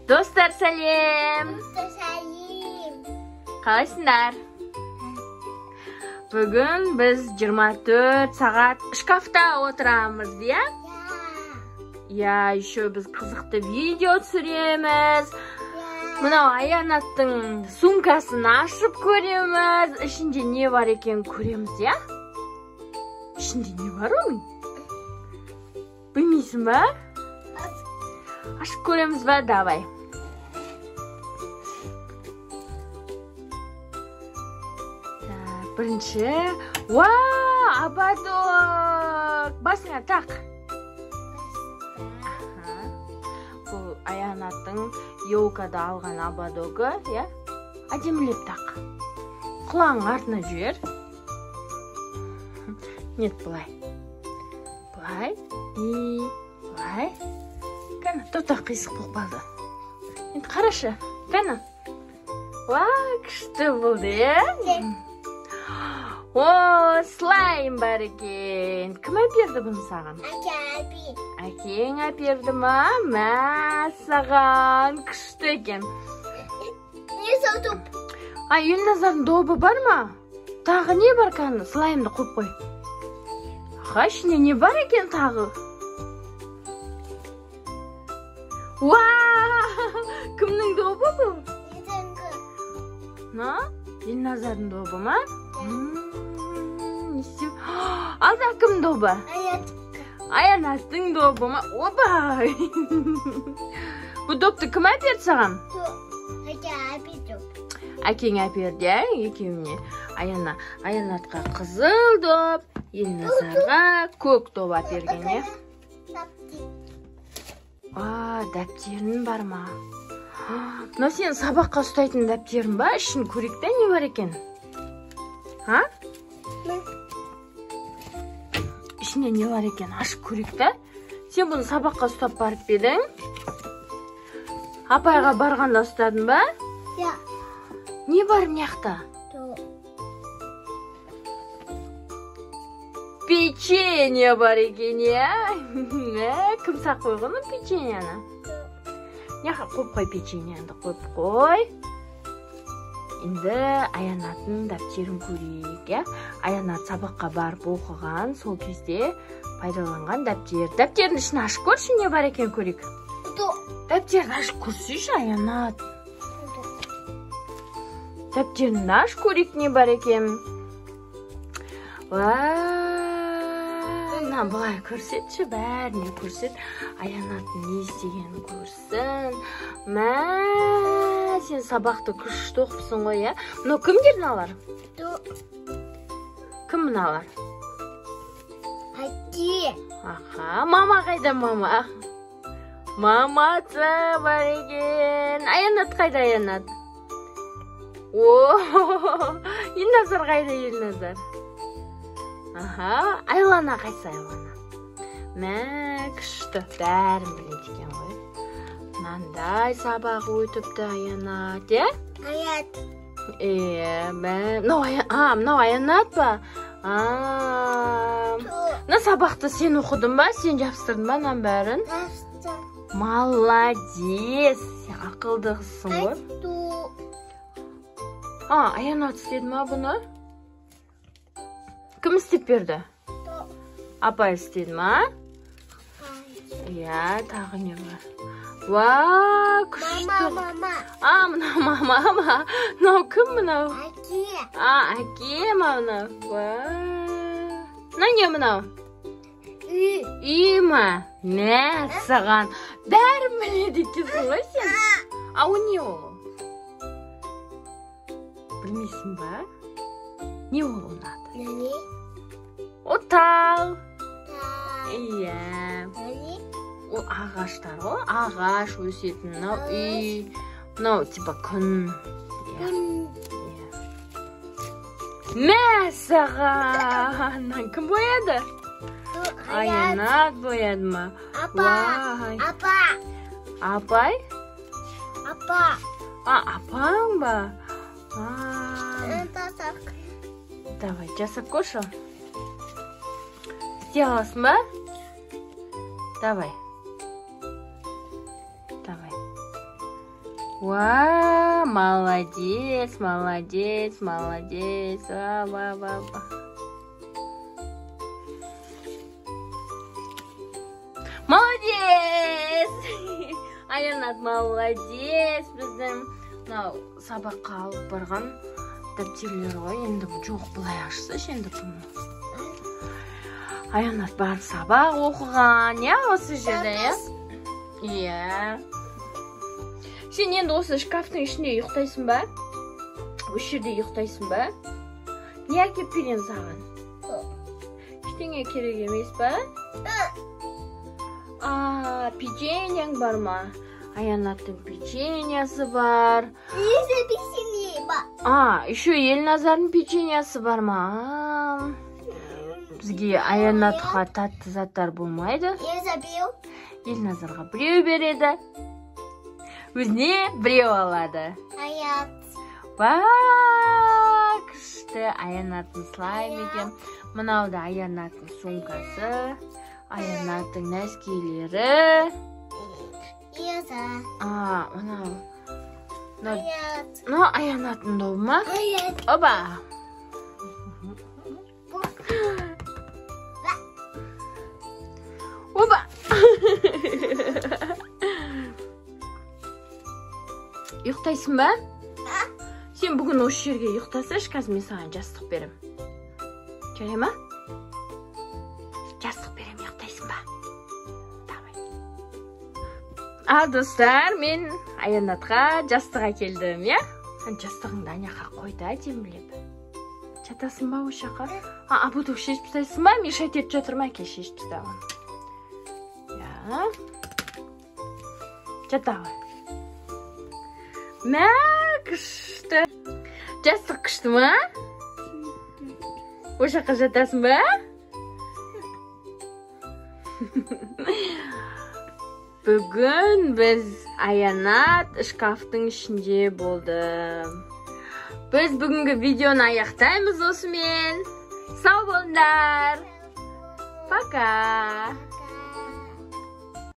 Достар, сәлем! Достар, сәлем! Қалайсыңдар? Бүгін біз 24 сағат шкафта отырамыз, иә? Иә, еще біз қызықты видео түсіреміз. Мынау Аянаттың сумкасын ашып көреміз. Ішінде не бар екенін көреміз, иә? Ішінде не бар оның? Білмейсің ба? Ашып көреміз ба? Давай. Так, бірінші. Уау, ободок! Басыңа тақ. Бұл Аянаттың елкада алған ободогы, иә? Әдемілеп тақ. Құлағың артына жібер. Нет, былай. Былай и былай. Кәні, тоқта, қисық болып қалды. Енді қарашы, кәні. Уа, күшті болды, иә? О, слайм бар екен. Кім әперді бұны саған? Әкем. Әкең әперді ма? Мәссаған, күшті екен. Не сол доп? А, Елназардың добы бар ма? Тағы не бар кәні? Слаймды қойып қой. Аха, ішінде не бар екен тағы? Уа! Кімнің добы бұл? Елназардың. На? Елназардың добы ма? Не істеп? Алда кім добы? Аянат. Аянаттың добы ма? Опа! Бұл допты кім әперді саған? Әкем әперді. Әкең әперді, ә? Екеуіне. Аянатқа қызыл доп, Елназарға көк доп әперген, иә? А, дәптерің бар ма? Мынау сен сабаққа ұстайтын дәптерің ба? Ішін көрейік та, не бар екен? А? Ішінде не бар екен? Ашып көрейік та. Сен бұны сабаққа ұстап барып па едің? Апайға барғанда ұстадың ба? Иә. Не бар мына жақта? Печенье бар екен, иә? Кім сақ қойған ол печеньені? Мына жаққа қойып қой печеньені, қойып қой. Енді Аянаттың дәптерін көрейік, иә? Аянат сабаққа барып оқыған, сол кезде пайдаланған дәптер. Дәптердің ішін ашып көрші, не бар екен көрейік. Дәптерді ашып көрсейші, Аянат. Дәптерін аш көрейік, не бар екен. Мына былай көрсетші, бәріне көрсет. Аянаттың не істегенін көрсін. Мә, сен сабақты күшті оқыпсың ғой, иә? Мынау кімдер мыналар? Кім мыналар? Әке. Аха, мама қайда, мама? Мамасы бар екен. Аянат қайда, Аянат? О, Елназар қайда, Елназар? Аха, Айлана қайсы, Айлана? Мә, күшті, бәрін біледі екен ғой. Мынандай сабақ өтіпті Аянат, иә? Аянат. Е, мә, мынау Аянат па? Мына сабақты сен оқыдың ба? Сен жабыстырдың ба мынаның бәрін? Жабыстырдым. Молодец, сен ақылды қызсың ғой. А, Аянат істеді ма бұны? Кім істеп берді? Апай істеді ма? Иә, тағы не бар? Уа, күшті. Мама, мама. А, мынау мама ма? Мынау кім мынау? Әке. А, әке ма мынау? Уа. Мынау не мынау? Үй. Үй ма? Мәссаған. Бәрін біледі екенсің ғой сен. А, ол не ол? Білмейсің ба? Не ол оның аты? Нәне? О, тал. Тал. Иә. Нәне? Ол ағаштар ғой, ағаш өсетін. Мынау үй, мынау типа күн. Күн. Мәссаған! Мынаны кім бояды? Аянат бояды ма? Апа. Апа. Апай? Апа. А, апаң ба? Давай, жасап көрші. Істей аласың ба? Давай. Давай. Уа, молодец, молодец, молодец. Ва, ва, ва, ва. Молодец! Аянат молодец. Біздің мынау сабаққа алып барған дәптерлер ғой. Енді жоқ, былай ашсайшы енді бұны. Аянат барып сабақ оқыған, иә, осы жерде, иә? Иә. Сен енді осы шкафтың ішінде ұйықтайсың ба? Осы жерде ұйықтайсың ба? Не әкеп беремін саған? Ештеңе керек емес па? А, печеньең бар ма? Аянаттың печеньесі бар. А, еще Елназардың печеньесі бар ма? Бізге Аянатқа тәтті заттар болмайды. Елназарға біреу береді. Өзіне біреу алады. Аят. Ва, күшті. Аянаттың слайм екен. Мынау да Аянаттың сумкасы. Аянаттың нәскилері. А, мынау. Мынау Аянаттың добы ма? Оба. Оба. Ұйықтайсың ба? Сен бүгін осы жерге ұйықтасайшы, қазір мен саған жастық берем. Жарай ма? Жастық берем, ұйықтайсың ба? Давай. А, достар, мен Аянатқа жастық әкелдім, иә? Сен жастығыңды ана жаққа қой да, әдемілеп. Жатасың ба осы жаққа? А, обуток шешіп тастайсың ба? Мешать етіп жатыр ма? Әке, шешіп таста оны. Иә. Жата ғой. Мә, күшті. Жастық күшті ма? Осы жаққа жатасың ба? Бүгін біз Аянат шкафтың ішінде болды. Біз бүгінгі видеоны аяқтаймыз осымен. Сау болыңдар. Пока.